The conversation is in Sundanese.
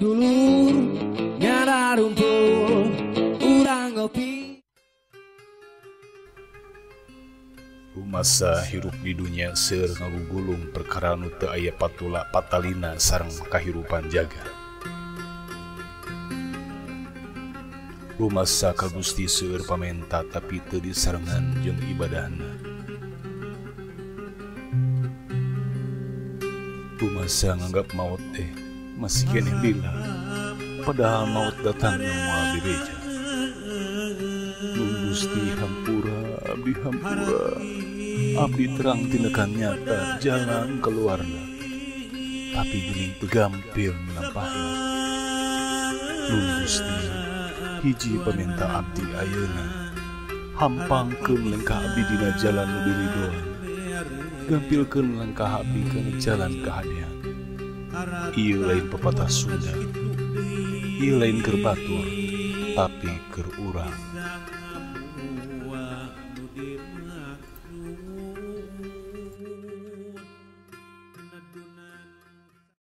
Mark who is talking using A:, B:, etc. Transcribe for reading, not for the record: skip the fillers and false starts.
A: Dulur ngararumpul urang ngopi.
B: Rumasa hirup di dunya seueur ngagugulung perkara nu teu aya patula patalina sareng kahirupan jaga. Rumasa ka Gusti seueur pamenta tapi teu disarengan jeung ibadahna. Rumasa nganggap maot teh masih keneh lila, padahal maut datang moal dibeja. Nun Gusti hampura, abdi hampura, abdi terang tindakan nyata jalan keluarna, tapi geuning teu gampil melampahna. Nun Gusti hiji pamenta abdi ayeuna, hampangkeun lengkah abdi dina jalan nu diridoan, gampilkeun lengkah abdi kana jalan kahadean. Ieu lain pepatah Sunda, ieu lain keur batur, tapi keur urang.